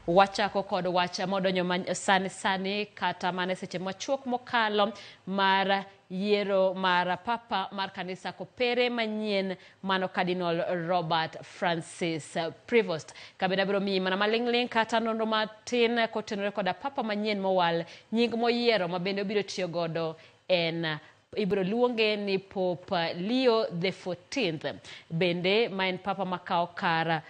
Wachako kod wach modonjo sani sani kata mana e seche machuok mokalo mar yiero mar papa mar kanisa kopere manyien mano Cardinal Robert Francis Prevost. Kabende abiro miyi mana maling'ling' kata nonro matin kotenore koda papa manyien mowal, nying moyiero ma bende obiro tiyo godo en ibiro luonge ni Pope Leo the 14th. Bende ma en papa makawo kar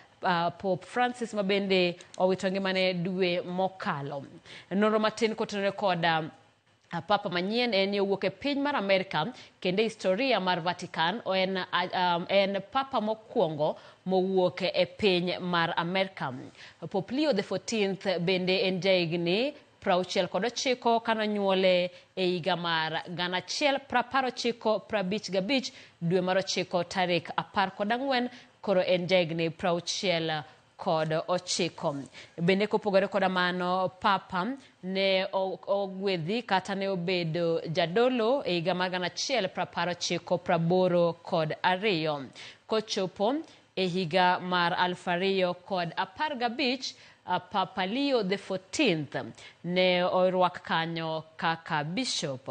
Pope Francis ma bende owito ngimane dwe mokalo. Nonro matin kotenore koda Papa manyien en ni owuok e piny mar Amerka kendo e historia mar Vatican en papa mokwongo mowuok e piny mar Amerka. Pope Leo the 14th bende en jahigni 69 kanonyuole e higa mar 1955 dwe mar 9 tarik 14, koro en jahigni 69. Bende kopogore koda mano, papa ne ogwedhi kata ne obedo jadolo e higa mar 1982. Kochopo e higa mar 2015, Papa Leo the 14th ne orwak kanyo kaka bishop.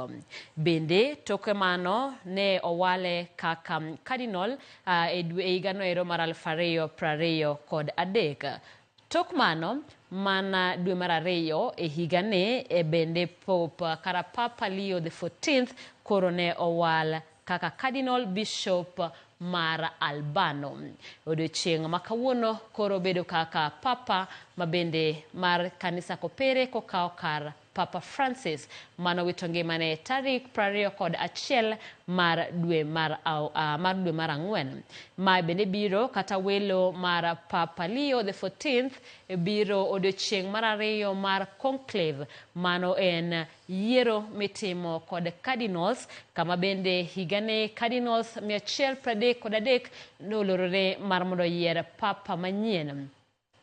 Bende toke mano ne owale kaka cardinal e higano ero mar 2023. Tok mano, mana dwe mar 2 e higani e bende Pope kara Papa Leo the 14th koro ne owal kaka Cardinal Bishop mar Albano. Odiochieng' ma kawuono koro bedo kaka Papa ma bende mar kanisa kopere kokawo kar Papa Francis manowito ngimane tarik 21 mar dwe mar mar dwe mar 4. Ma bende biro kata welo mar Papa Leo the 14th biro odiochieng' mar 2 mar conclave, mano en yiero mitimo kod cardinals, kama bende higani cardinals 133 nolorore mar mondo oyier papa manyien.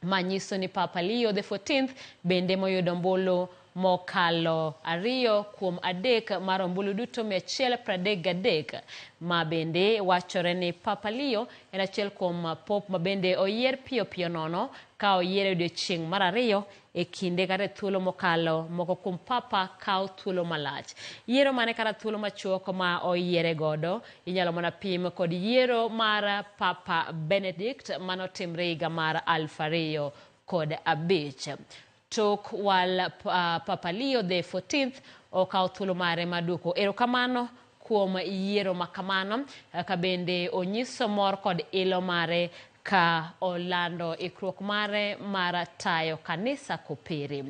Ma nyiso ni Papa Leo the 14th bende moyudo ombulu mokalo 2 kuom 3 mar ombulu duto 133, ma bende wachore ni Papa Leo en achiel kuom pop ma bende oyier piyo piyo nono ka oyier e odiochieng' mar 2 e kinde kata e thuolo mokalo moko kuom papa kawo thuolo malach. Yiero mane kata thuolo machuok ma oyiere godo inyalo mana pim kod yiero mar Papa Benedict manotimre higa mar 2005. Tok wal Papa Leo the 14th okawo thuolo mare mar duoko erokamano kuom yiero ma kamano, ka bende onyiso mor kod ilo mare ka olando ikruok mare mar tayo kanisa kopere.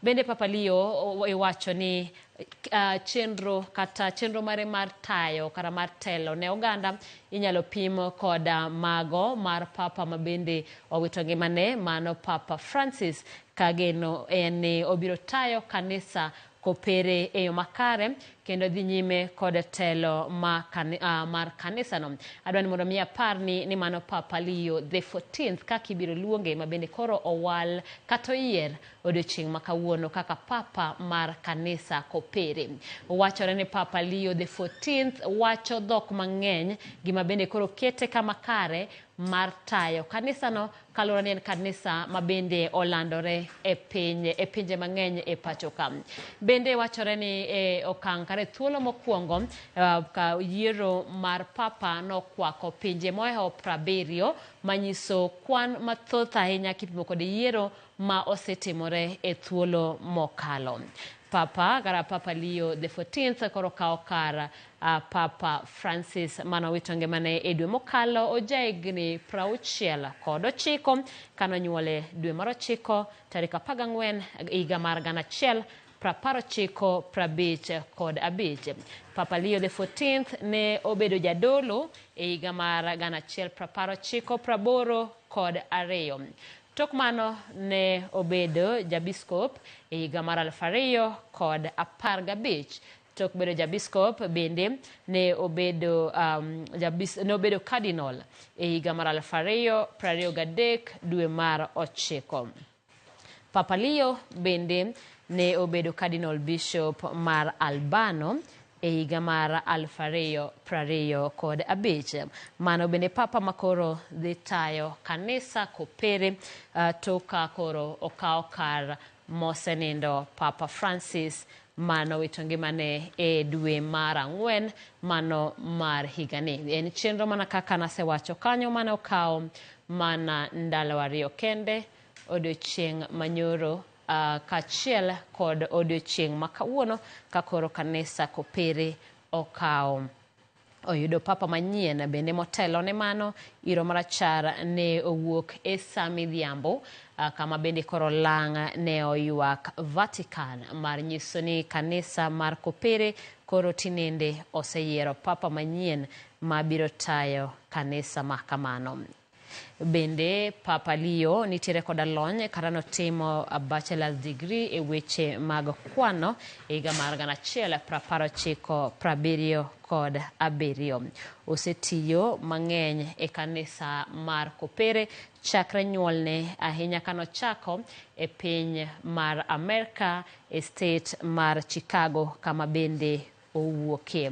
Bende Papa Leo iwacho ni chenro kata chenro mare mar tayo kata mar telo ne oganda inyalo pim koda mago mar Papa ma bende owito ngimane mano Papa Francis, ka geno en ni obiro tayo kanisa kopere e yo makare kendo dhi nyime kod telo mar kanisano. Adwa ni mondo mi apar ni mano Papa Leo the 14th kaka ibiro luonge, ma bende koro owal kata oyier odiochieng' ma kawuono kaka papa mar kanisa kopere. Wachore ni Papa Leo the 14th wacho dhok mang'eny, gima bende koro kete kama kare mar tayo kanisano kaluwore ni en kanisa ma bende olandore e piny e pinje mang'eny e pacho ka. Bende wachore ni e okang' kata e thuolo mokwongo ka yiero mar papa nokwako pinje mohewo 70, manyiso kwan mathoth ahinya kipimo kod yiero ma osetimore e thuolo mokalo. Papa kara Papa Leo the 14th koro kawo kar Papa Francis manowito ngimane e dwe mokalo, ojahigni 69 kanonyuole dwe mar 9 tarik 14 higa mar 1955. Papa Leo the 14th ne obedo jadolo e higa mar 1982. Tok mano ne obedo jabiskop e higa mar 2015. Tok bedo jabiskop bende ne obedo ne obedo cardinal e higa mar 2023 dwe mar 9. Papa Leo bende ne obedo cardinal bishop mar Albano e higa mar 2025. Mano bende papa makoro dhi tayo kanisa kopere tok ka koro okawo kar mosenindo Papa Francis manowito ngimane e dwe mar ang'wen mano mar higani. En chenro mana kaka nasewacho kanyo mane okawo mana ndalo ariyo kende odiochieng' manyoro kaachiel kod odiochieng' ma kawuono ka koro kanisa kopere okawo oyudo papa manyien. Bende motelo ne mano, iro marachar ne owuok e sa midhiambo kama bende koro lang' ne oywak Vatican mar nyiso ni kanisa mar kopere koro tinende oseyiero papa manyien mabiro tayo kanisa ma kamano. Bende Papa Leo nitiere koda lony kata notimo bachelor's degree e weche mag kwano e higa mar 1997. Osetiyo mang'eny e kanisa mar Kopere chakre nyuolne ahinya kanochako e piny mar Amerka e state mar Chicago kama bende owuokie.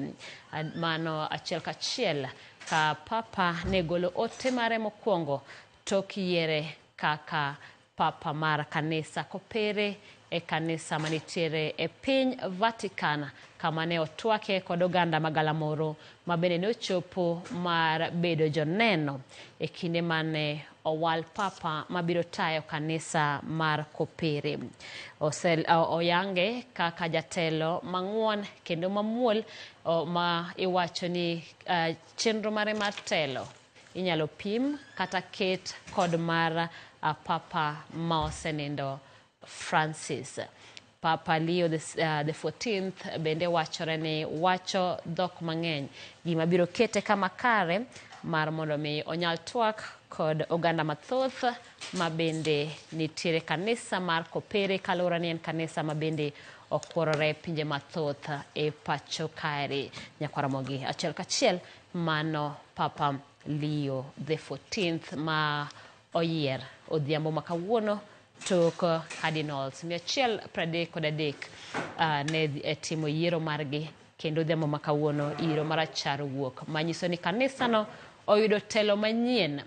Mano achiel kachiel ka Papa ne golo ote mare mokwongo tok yiere kaka Papa mar kanisa kopere e kanisa manitiere e piny Vatican kama ne otwake kod oganda magalamoro ma bende ne ochopo mar bedo joneno e kinde mane owal Papa mabiro tayo kanisa mar Kopere. Oyange kaka jatelo mang'won kendo mamuol ma iwacho ni chenro mare mar telo inyalo pim kata ket kod mar Papa ma osenindo Francis. Papa Leo the 14th bende wachore ni wacho dhok mang'eny, gima biro kete kama kare mar mondo mi onyal twak kod oganda mathoth ma bende nitiere kanisa mar Kopere kaluwore ni en kanisa ma bende okworore pinje mathoth e pacho kaeri. Nyakwaramogi achiel kachiel mano Papa Leo the 14th ma oyier odhiambo ma kawuono tok cardinals 133 ne timo yiero margi kendo odhiambo ma kawuono iro marachar owuok manyiso ni kanisano oyudo telo manyien.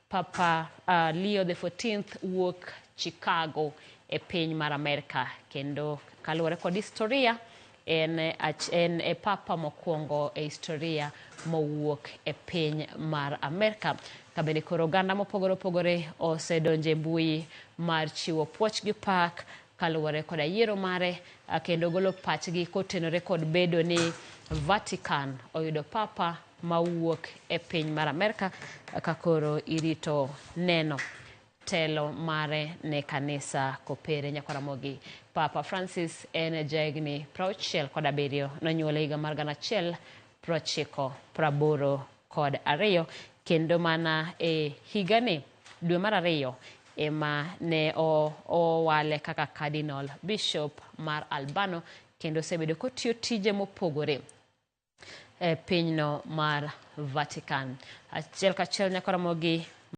Papa Leo the 14th wuok Chicago e piny mar Amerka kendo kaluwore kod historia en e papa mokwongo e historia mowuok e piny mar Amerka. Kabende koro oganda mopogore opogore osedonjo e mbui mar chiwo puoch gi pak kaluwore koda yiero mare kendo golo pachgi kotenore kod bedo ni Vatican oyudo papa mawuok e piny mar Amerka ka koro irito neno telo mare ne kanisa kopere. Nyakwaramogi Papa Francis en jahigni 67, nonyuole higa mar 1982 kendo mana e higani dwe mar ariyo ema ne owale kaka Cardinal Bishop mar Albano kendo osebedo kotiyo tije mopogore e pinyno mar Vatican. Achiel kachiel nyakwaramogi